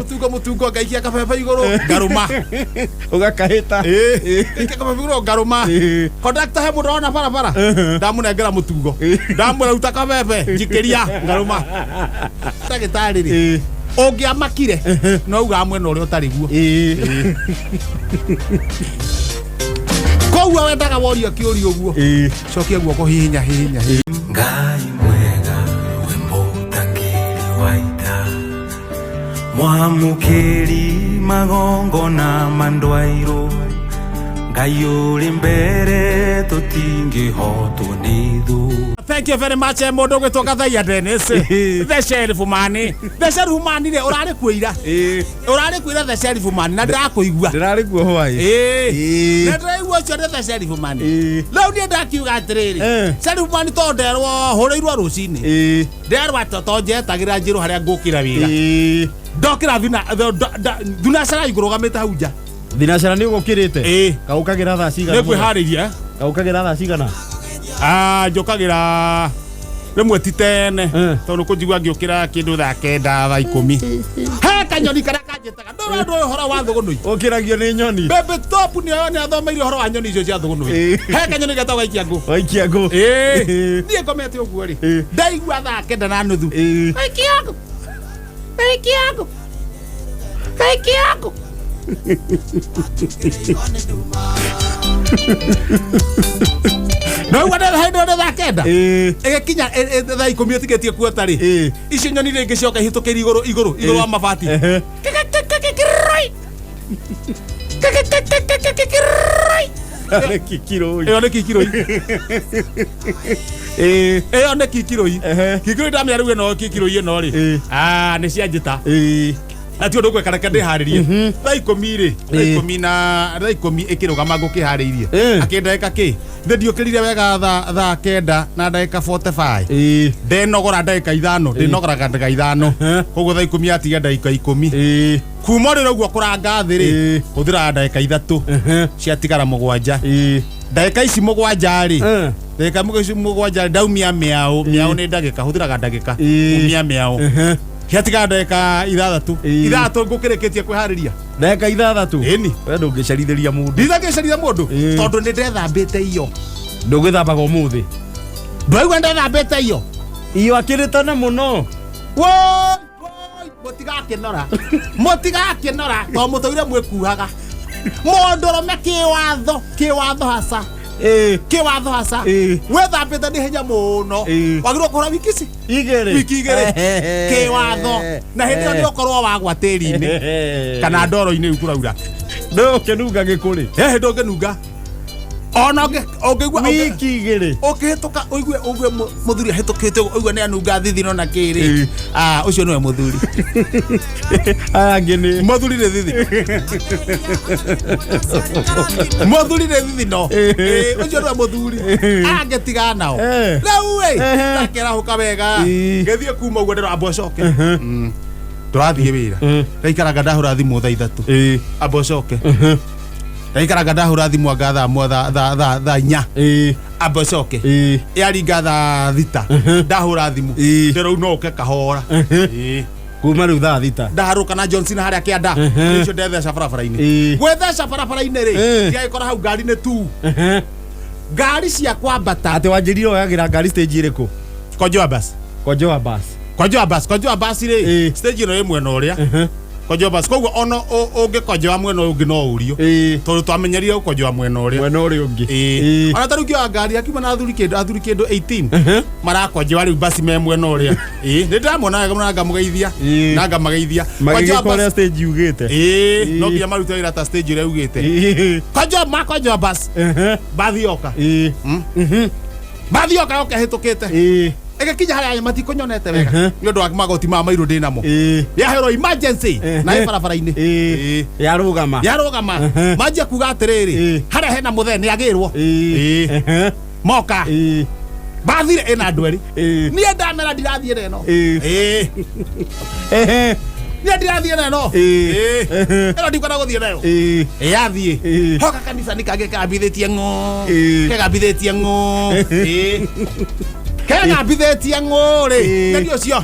Mutungo mutungo ngaikia kabebe iguru ngaruma. Ũgakahĩta. Ngaikia kabebe iguru ngaruma. Kondakta he mũndũ ona barabara ndamunengera mutungo ndamwĩra ruta kabebe njikĩria ngaruma. Ndagĩtarĩ rĩ, ũngĩamakire no ugaga mwena ũrĩa ũtarĩ guo. Koguo wendaga worio kĩũria ũguo, cokia guoko, hihinya hihinya hihinya. Ngai mwega we mũtangĩri wa ita, mwamũkĩri magongona mandwairũ, Ngai ũrĩ mbere tũtingĩhotwo nĩ thũ. Thank you very much, mũndũ ũgwĩtwo Gathaia Dennis, the sheriff man. The sheriff man rĩ, ũrarĩ kuo ira? Ũrarĩ kuo ira, the sheriff man, na ndĩrakũigua. Ndĩrarĩ kuo hwaĩ. Na ndĩraigua ũcio nĩ the sheriff man. Rĩu niĩ ndakiuga atĩrĩrĩ, sheriff man, tondũ nderwo hũrĩirwo rũcinĩ, nderwo atĩ to njetagĩra njĩrwo harĩa ngũkĩra wĩra. Ndokĩra thuna thunacara ngũrũgamĩte hau nja. Thinacara nĩ ũgũkĩrĩte? Ĩĩ. Kaũkagĩra thaa cigana? Nĩ kwĩharĩria. Kaũkagĩra thaa cigana? Ah, njũkagĩra rĩmwe ti tene, tondũ kũnjigua ngĩũkĩra kĩndũ thaa 9, thaa 10. He kanyoni karĩa kanjĩtaga ndũra ndũĩ ũhoro wa thũgũnũi. Ũkĩragio nĩ nyoni? Bebe Top nĩ nĩ athomeire ũhoro wa nyoni icio cia thũgũnũi. He kanyoni getagwo gaikia ngũ. Waikia ngũ. Ĩĩ. Niĩ ngomete ũguo rĩ, ndaigua thaa 9:30, gaikia ngũ, gaikia ngũ, gaikia ngũ. Noigua ndĩ hĩndĩ ĩyo nĩ thaa 9 ĩgĩkinya thaa 10 ĩtigĩtie kuota rĩ, icio nyoni rĩngĩ cioka ihĩtũkĩire igũrũ igũrũ igũrũ wa mabati. Kikikikikiroi. Kikikikikikiroi. Nĩ kikirũi. Ĩyo nĩ kikirũi. Ĩyo nĩ kikirũi. Kikirũi ndamenya rĩu ĩno kikirũi ĩno rĩ, ah, nĩ cianjĩta na ti ũndũ ngwĩka, reke ndĩharĩrie. Thaa 10 rĩ, thaa 10 na thaa 10 ĩkĩrũgama ngũkĩharĩirie. Akĩndagĩka kĩ thĩ ndiũkĩrire wega thaa 9 na ndagĩka 45. Ndenogora ndagĩka 5, ndĩnogoraga ndagĩka 5. Koguo thaa 10 yatiga ndagĩka 10 kuma rĩrĩa ũguo kũranga thĩ rĩ, hũthĩraga ndagĩka 3, ciatigara 7. Ndagĩka ici 7 rĩ, ndagĩka ici 7 ndaumia mĩaũ. Mĩaũ nĩ ndagĩka, hũthĩraga ndagĩka kumia mĩaũ. Ciatigara ndagĩka 6. 6 ngũkĩrĩkĩtie kwĩharĩria. Ndagĩka 6? Ĩni. We ndũngĩcerithĩria mũndũ. Ndithangĩcarithia mũndũ. Tondũ nĩ ndethambĩte iyo. Ndũgĩthambaga ũmũthĩ? Ndwaigua ndethambĩte iyo? Iyo akĩrĩ tene mũno. Woi, woi, mũtigakĩnora, mũtigakĩnora, tondũ mũtũire mwĩkuhaga mũndũrũme kĩwatho, kĩwatho haca. Kĩwatho haca. Wĩthambĩte nĩ hinya mũno. Wagĩrĩirwo kũhũra wiki ici 2. Wiki 2 kĩwatho, na hĩndĩ ĩyo nĩ ũkorwo wagwa tĩri-inĩ kana ndoro-inĩ rĩu kũraura. Ndũkĩnunga gĩkũrĩ. He hĩndĩ ũngĩnunga ona ũngĩigua Wiki 2. Ũkĩhĩtũka ũigue ũigue mũthuri ahĩtũkĩte ũguo, ũigue nĩ anunga thithino na kĩrĩ. Ah, ũcio nĩwe mũthuri. Aya angĩ nĩ Mũthuri nĩ thithino, mũthuri nĩ thithino. Ũcio nĩwe mũthuri, angĩtigana nao. Rĩu ĩ ndakĩrahũka wega, ngĩthiĩ kuma ũguo ndĩro amba ũcoke. Tũrathiĩ wĩra, ndaikaranga ndahũra thimũ thaa 3. Amba ũcoke. Ndaikaranga ndahũra thimũ anga thaa mwe, thaa 4. Amba ũcoke. Yaringa thaa 6 ndahũra thimũ, ndĩrau no ũke kahora. Kuma rĩu thaa 6. Ndaharũka na John Cena harĩa kĩanda ũcio ndetheca barabara-inĩ. Gwĩtheca barabara-inĩ rĩ, ndiagĩkora hau ngari nĩ tu ngari cia kwambata. Atĩ wanjĩrire oyagĩra ngari stage ĩrĩkũ? Konjoa bus. Konjoa bus. Konjoa bus, konjoa bus rĩ, stage ĩno ĩ mwena ũrĩa konjoa bus, koguo ona ũngĩkonjoa mwena ũyũ ũngĩ no ũrio, tondũ twamenyerire gũkonjoa mwena ũrĩa mwena ũrĩa ũngĩ. Ona ta rĩu ngĩoya ngari akiuma na athuri kĩndũ, athuri kĩndũ 18 marakonjoa rĩu basi me mwena ũrĩa. Nĩ ndĩramona wega mũno na ngamũgeithia na ngamageithia. Konjoa magĩgĩka bus ũrĩa stage yugĩte. Ĩĩ, no nginya marute wĩra ta stage ũrĩa ugĩte. Konjoa makonjoa bus, bathi yoka, bathi yoka yoka ĩhĩtũkĩte, ĩgĩkinya harĩa matikũnyonete wega nĩ ũndũ wa magoti ma mairũ ndĩ namo. Yaherwo emergency na ĩ barabara-inĩ. Yarũgama. Yarũgama, manjia kuga atĩrĩrĩ, harĩa hena mũthee nĩ agĩrwo. Moka bathire ĩna andũ erĩ. Niĩ ndamera ndirathiĩ na ĩno. Niĩ ndirathiĩ na ĩno. Ĩno ndikwenda gũthiĩ nayo. Yathiĩ hoka kanitha nĩ kangĩ kambithĩtie ng'ũ. Kegambithĩtie ng'ũ. Kegambithĩtie ng'ũ rĩ, na nĩ ũcio.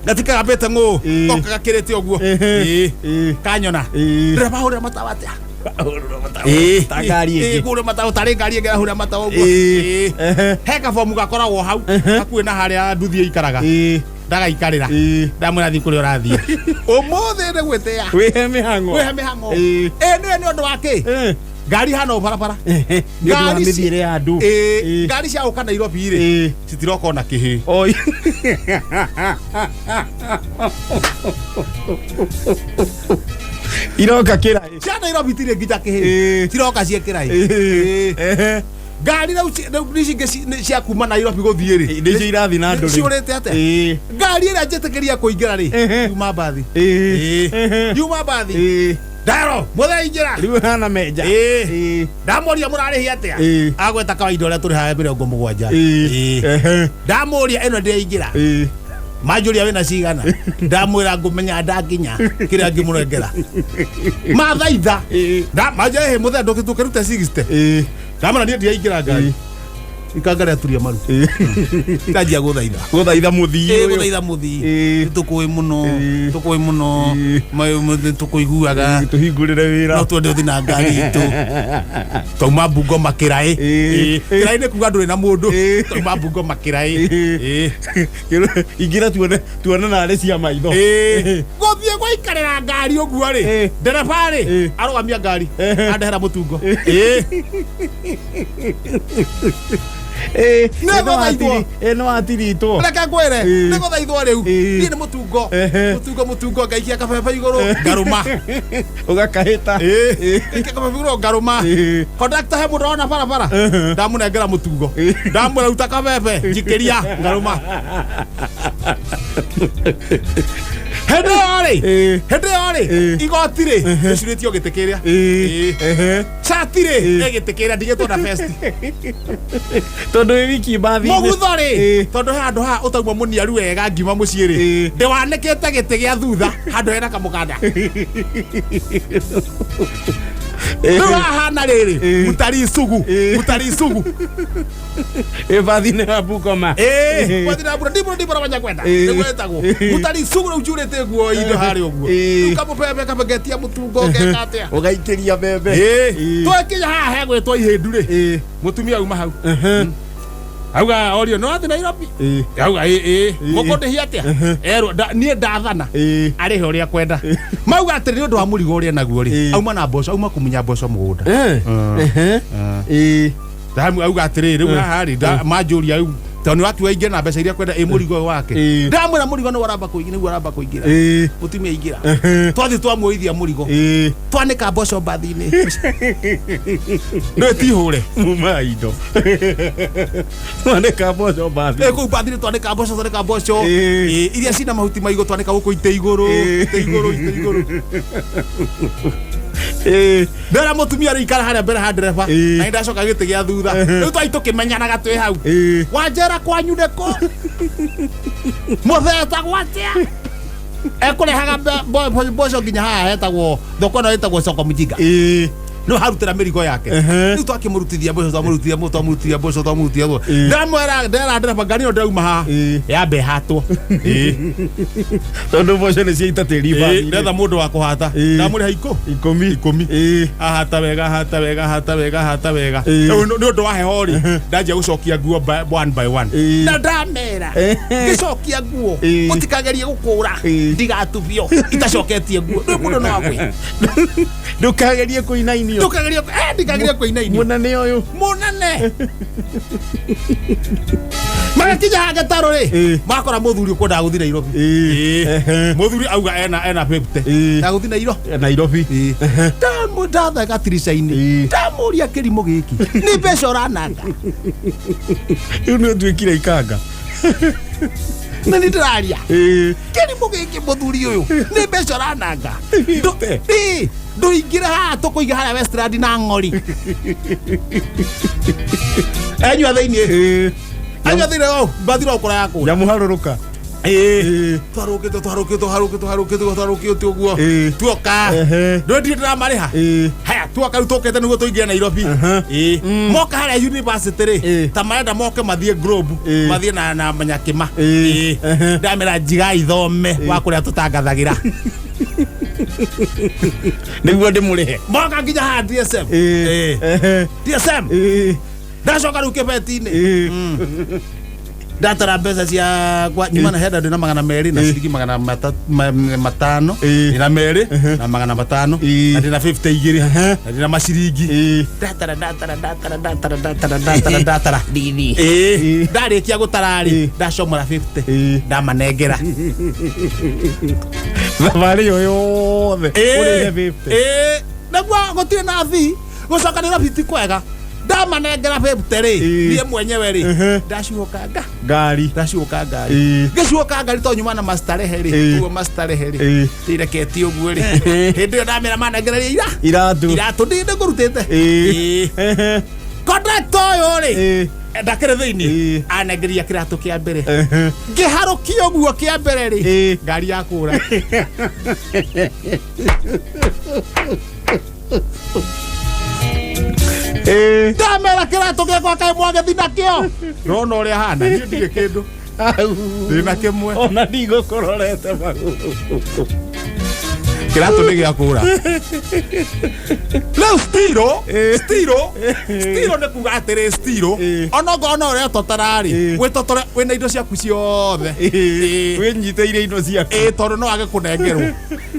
Gatikagambĩte ng'ũ. Ĩĩ. Goka gakĩrĩte ũguo. Ehe. Ĩĩ. Ĩĩ. Kanyona. Ĩĩ. Ndereba hũrĩra matawa atĩa? Ĩĩ, ta ngari ĩngĩ. Kũrĩa matawa tarĩ ngari ĩngĩ arahũrĩra matawa ũguo. Ĩĩ. Ĩĩ. Ehe. He kabomu gakoragwo hau hakuhĩ na harĩa nduthi ĩikaraga. Ĩĩ. Ndagaikarĩra. Ĩĩ. Ndamwĩra thiĩ kũrĩa ũrathiĩ. Ũmũthĩ nĩ gwĩtĩa. Wĩhe mĩhang'o. Wĩhe mĩhang'o. Ĩĩ. Ĩĩ nĩwe nĩ ũndũ wa kĩ? Eh. Ngari hana barabara. Ehe. Nĩ ũndũ wa Ngari ci- mĩthiĩre ya andũ. Ĩĩ. Ĩĩ. Ngari cia gũka Nairobi rĩ Ĩĩ. citiroka ona kĩhĩ. Oi. Iroka kĩraĩ. Cia Nairobi itirĩ nginya kĩhĩ. Ĩĩ. Ciroka ciĩ kĩraĩ. Ĩĩ. Ĩĩ. Ehe. Ngari rĩu rĩu ici ingĩ cia kuma Nairobi gũthiĩ rĩ. Nĩcio irathiĩ na andũ rĩu. Ciũrĩte atĩa? Ĩĩ. Ngari ĩrĩa njĩtĩkĩria kũingĩra rĩ Ehe. yuma mbathi. Ĩĩ. Ehe. Yuma mbathi. Ĩĩ. Ndero mũthee ingĩra. Rĩu hana menja. Ĩĩ. Ĩĩ. Ndamũria mũrarĩhia atĩa? Ĩĩ. Agweta kawaida ũrĩa tũrĩhaga 70. Ĩĩ. Ĩĩ. Ehe. Ndamũria ĩno ndĩraingĩra. Ĩĩ. Manjũria wĩna cigana. Ndamwĩra ngũmenya ndakinya kĩrĩa ngĩmũrengera. Mathaitha. Ĩĩ. Manja ĩhĩ mũthee ndũkĩrute 60. Ĩĩ. Ndamwĩra niĩ ndiraingĩra ngari. Ikanga rĩaturia maru. Ndanjia gũthaitha. Gũthaitha mũthii Ĩĩ ũyũ. gũthaitha mũthii. Ĩĩ. Nĩtũkũĩ mũno. Ĩĩ. Tũkũĩ mũno. Ĩĩ. Tũkũiguaga. Tũhingũrĩre wĩra. No twende ũthiĩ na ngari itũ. Twauma Bungoma kĩraĩ. Ĩĩ. Ĩĩ. Kĩraĩ nĩ kuga ndũrĩ na mũndũ. Ĩĩ. Twauma Bungoma kĩraĩ. Ĩĩ. Ĩĩ. Ingĩra tuone tuone narĩ cia maitho. Ĩĩ. Gũthiĩ gũikarĩra ngari ũguo rĩ. Ĩĩ. Ndereba rĩ Ĩĩ. arũgamia ngari. Ehe. Andehera mũtungo. Ĩĩ. Ĩĩ. Nĩ gũthaithwo. Ĩĩ nĩ watiritwo. Reke ngwĩre Ĩĩ. nĩ gũthaithwo rĩu. Ĩĩ. Niĩ nĩ mũtungo. Ehe. Mũtungo mũtungo ngaikia kabebe igũrũ ngarũma. Ũgakahĩta. Ĩĩ. Ngaikia kabebe igũrũ ngarũma. Ĩĩ. Kondakta he mũndũ ona barabara. Ndamũnengera mũtungo. Ndamwĩra ruta kabebe njikĩria ngarũma. Hĩndĩ ĩyo rĩ, Ĩĩ. hĩndĩ ĩyo rĩ, Ĩĩ. igoti rĩ, rĩcurĩtio gĩtĩ kĩrĩa. Ĩĩ. Ehe. Cati rĩ, ĩ gĩtĩ kĩrĩa ndigĩtwo na vest. Tondũ wĩ wiki mbathi-inĩ. Mũgutho rĩ, Ĩĩ. tondũ he handũ haha ũtauma mũniaru wega ngiuma mũciĩ rĩ, Ĩĩ. ndĩwanĩkĩte gĩtĩ gĩa thutha handũ hena kamũkanda. Rĩu hahana rĩrĩ, Ĩĩ. mũtarii sugu, Ĩĩ. mũtarii sugu. Ĩĩ mbathi-inĩ ya Bungoma. Ĩĩ, kwathi na mbura ndibura ndibura wanyakwenda Ĩĩ. nĩguo ĩtagwo mũtarii sugu rĩu njurĩte nguo indo harĩa ũguo. Ĩĩ. Rĩu kamũbebe kabegetia mũtungo ngeka atĩa. Ũgaikĩria mbembe. Ĩĩ. Ĩĩ. Twakinya haha hegwĩtwo ihĩndu rĩ, Ĩĩ. mũtumia auma hau. Ehe. Auga orio no athiĩ Nairobi. Ĩĩ. Auga ĩĩ ĩĩ. Mũkũndĩhia atĩa? Erwo niĩ ndathana. Ĩĩ. Arĩhe ũrĩa kwenda. Mauga atĩrĩ nĩ ũndũ wa mũrigo ũrĩa naguo rĩ, Ĩĩ. auma na mboco, auma kũmunya mboco mũgũnda. Eh. Ehe. Ĩĩ. Ndamu auga atĩrĩrĩ rĩu haha rĩ manjũria rĩu tondũ nĩ wakiuga aingĩre na mbeca iria kwenda ĩ mũrigo ũyũ wake. Ĩĩ. Ndamwĩra mũrigo nĩguo aramba kũingĩra nĩguo aramba kũingĩra. Ĩĩ. Mũtumia aingĩra. Ehe. Twathiĩ twamuoithia mũrigo. Ĩĩ. Twanĩka mboco mbathi-inĩ. Nĩ tihũre. Muma indo. Mwanĩka mboco mbathi. Ĩ kũu mbathi-inĩ twanĩka mboco twanĩka mboco. Ĩĩ. Ĩ, iria cina mahuti maigũ twanĩka gũkũ itĩ igũrũ. Ĩĩ. Itĩ igũrũ itĩ igũrũ. Ĩĩ. Ndera mũtumia rĩ ikara harĩa mbere ha ndereba. Ĩĩ. Na nĩndacoka gĩtĩ gĩa thutha. Rĩu twathiĩ tũkĩmenyanaga twĩ hau. Ĩĩ. Wanjera kwanyu nĩkũ? Mũthee etagwo atĩa? Ekũrehaga mboco nginya haha hetagwo thoko ĩno ĩtagwo soko mjinga. Ĩĩ. Rĩu harutĩra mĩrigo yake. Ehe. Rĩu twakĩmũrutithia mboco twamũrutithia mboco twamũrutithia mboco twamũrutithia mboco. Ĩĩ. Ndamwĩra ndera ndereba ngari ĩno ndĩrauma haha. Ĩĩ. Yambe ĩhatwo. Ĩĩ. Tondũ mboco nĩ ciaita tĩri Ĩĩ, mbathi-inĩ. ndetha mũndũ wa kũhata. Ĩĩ. Ndamũrĩha ikũ. Ikũmi. Ikũmi. Ĩĩ. Ahata wega ahata wega ahata wega ahata wega. Ĩĩ. Rĩu nĩ ũndũ wa heho rĩ, ndanjia gũcokia nguo one by one. Ĩĩ. Na ndamera Ehe. ngĩcokia nguo Ĩĩ. mũtikagerie gũkũra Ĩĩ. ndigatubio itacoketie nguo rĩu mũndũ no agwe. Ndũkagerie kũinainio. Ndũkagerie ndikagerie kũinainio. Mũnene ũyũ. Mũnene. Magakinya hagetarũ rĩ, Ĩĩ. makora mũthuri ũkwendaga gũthiĩ Nairobi. Ĩĩ. Ehe. Mũthuri auga ena 50. Ĩĩ. Ndagũthiĩ Nairobi. Nairobi. Ndamu ndatheka tirica-inĩ. Ĩĩ. Ndamũria kĩrimũ gĩkĩ. Nĩ mbeca ũrananga. Rĩu nĩ ũtuĩkire ikanga. Na nĩ ndĩraria. Ĩĩ. Kĩrimũ gĩkĩ mũthuri ũyũ. Nĩ mbeca ũrananga. Fifty. Ĩĩ. Ndũingĩre haha tũkũiga harĩa Westland na ng'ori. Enyua thĩiniĩ. Ĩĩ. Enyua thĩiniĩ o mbathi no kũraya kũrĩa. Nyamũharũrũka. Ĩĩ. Twarũkĩte twarũkĩte twarũkĩte twarũkĩte twarũkĩte ũguo. Ĩĩ. Tuoka. Ehe. Ndũĩ ndirĩ ndĩramarĩha. Ĩĩ. Haya, tuoka rĩu tũkĩte nĩguo tũingĩre Nairobi. Ĩĩ. Moka harĩa university rĩ, Ĩĩ. ta marenda moke mathiĩ Globe, Ĩĩ. mathiĩ na na Manyakĩma. Ĩĩ. Ĩĩ. Ehe. Ndamera njigai thome wa kũrĩa tũtangathagĩra. Nĩguo ndĩmũrĩhe. Moka nginya haha DSM. Ĩĩ. Ĩĩ. Ehe. DSM. Ĩĩ. Ndacoka rĩu kĩbeti-inĩ. Ĩĩ. Ndatara mbeca ciakwa nyuma na henda ndĩ na 200 na ciringi magana 500 Ĩĩ. ndĩ na 200 na 500 Ĩĩ. na ndĩ na 50 igĩrĩ na ndĩ na maciringi. Ĩĩ. Ndatara ndatara ndatara ndatara ndatara ndatara ndatara. Ĩĩ. Ĩĩ. Ndarĩkia gũtara rĩ, Ĩĩ. ndacomora 50 Ĩĩ. ndamanengera. Thabarĩ ĩyo yothe ũrĩhe 50. Ĩĩ. Naguo gũtirĩ na thii gũcoka Nairobi ti kwega. Ndamanengera 50 rĩ, Ĩĩ. niĩ mwenyewe rĩ, Ehe. ndacuũka nga Ngari. ndacuũka ngari. Ĩĩ. Ngĩcuũka ngari to nyuma na mastarehe rĩ, Ĩĩ. ũguo mastarehe rĩ, Ĩĩ. ndireketie ũguo rĩ, hĩndĩ ĩyo ndamera manengereria ira Iratũ. iratũ ndĩngũrutĩte. Ĩĩ. Ehe. Kondakta ũyũ rĩ, Ĩĩ. ndakĩrĩ thĩinĩ, Ĩĩ. anengeria kĩratũ kĩa mbere. Ehe. Ngĩharũkia ũguo kĩa mbere rĩ, Ĩĩ. ngari yakũra. Ĩĩ. Ndamera kĩratũ gĩakwa kaĩ mwagĩthi nakĩo. Ndona ũrĩa hana, niĩ ndirĩ kĩndũ. Ndĩ na kĩmwe. Ona ndigũkũrorete magũrũ. Kĩratũ nĩ gĩa kũra. Rĩu stiro, stiro, stiro nĩ kuga atĩrĩ stiro, Ĩĩ. onokorwo no ũretotara rĩ, Ĩĩ. wĩtotore wĩna indo ciaku ciothe. Ĩĩ. Wĩnyitĩire indo ciaku. Ĩĩ, tondũ no age kũnengerwo.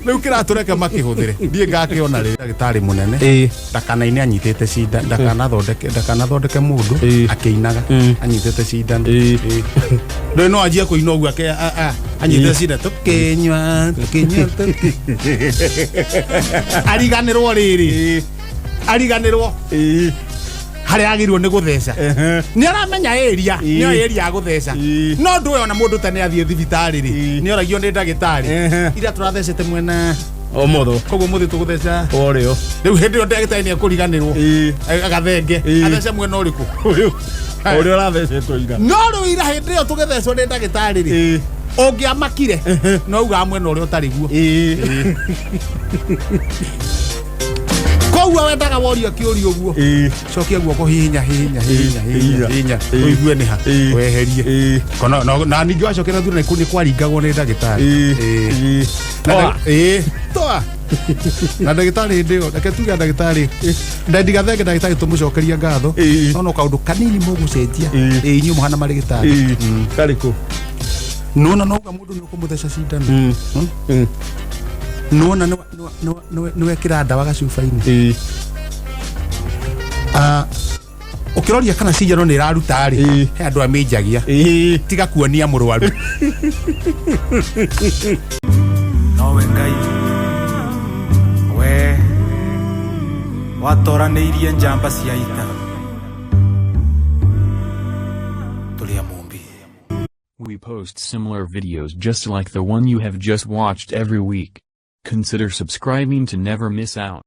Rĩu kĩratũ reke makĩhũthĩre. Ndiĩ ngakĩona rĩ. Ndagĩtarĩ mũnene. Ĩĩ. Ndakanaine anyitĩte cindano, ndakanathondeke ndakanathondeke mũndũ Ĩĩ. akĩinaga anyitĩte cindano. Ĩĩ. Ndũĩ no anjie kũina ũguo ake anyitĩte cindano tũkĩnyua tũkĩnyua tũkĩ- ariganĩrwo rĩrĩ, ariganĩrwo Ĩĩ. harĩa agĩrĩirwo nĩ gũtheca. Ehe. Nĩ aramenya area, Ĩĩ. nĩoĩ area ya gũtheca. Ĩĩ. No ndũĩ ona mũndũ ta nĩ athiĩ thibitarĩ rĩ, Ĩĩ. nĩ oragio nĩ ndagĩtarĩ. Ehe. Ira tũrathecete mwena Ũmotho. koguo mũthĩ tũgũtheca. Ũrĩo. Rĩu hĩndĩ ĩyo ndagĩtarĩ nĩ ekũriganĩrwo. Ĩĩ. Agathenge. Ĩĩ. Athece mwena ũrĩkũ? Ũyũ. Ũrĩa ũrathecetwo ira. No rĩu ira hĩndĩ ĩyo tũgĩthecwo nĩ ndagĩtarĩ rĩ, Ĩĩ. ũngĩamakire no ugaga mwena ũrĩa ũtarĩ guo. Ĩĩ. Koguo wendaga worio kĩũria ũguo, Ĩĩ. cokia guoko, hihinya hihinya hihinya hihinya Ĩĩ. hihinya, Ĩĩ. ũigue nĩ ha Ĩĩ. weherie. Ĩĩ. Kono na ningĩ wacokera thutha nĩ kwaringagwo nĩ ndagĩtarĩ. Ĩĩ. Ĩĩ. Ĩĩ. Na Toa. Ĩĩ. Toa. Na ndagĩtarĩ hĩndĩ ĩyo reke tuge ndagĩtarĩ ndigathenge ndagĩtarĩ tũmũcokeria ngatho. Ĩĩ. No no kaũndũ kanini mũgũcenjia. Ĩĩ. Ĩĩ, inyuĩ mũhana marĩgĩtarĩ. Ĩĩ. Karĩkũ? Nĩwona no uga mũndũ nĩ ũkũmũtheca cindano. Nĩwona nĩwekĩra ndawa gacuba-inĩ. Ĩĩ. Ah, ũkĩroria kana cindano nĩ ĩraruta rĩ, Ĩĩ. he andũ amĩnjagia. Ĩĩ. Tiga kuonia mũrwaru. Nowe Ngai we watoranĩirie njamba cia ita tũrĩ a Mũmbi. We post similar videos just like the one you have just watched every week. Consider subscribing to never miss out.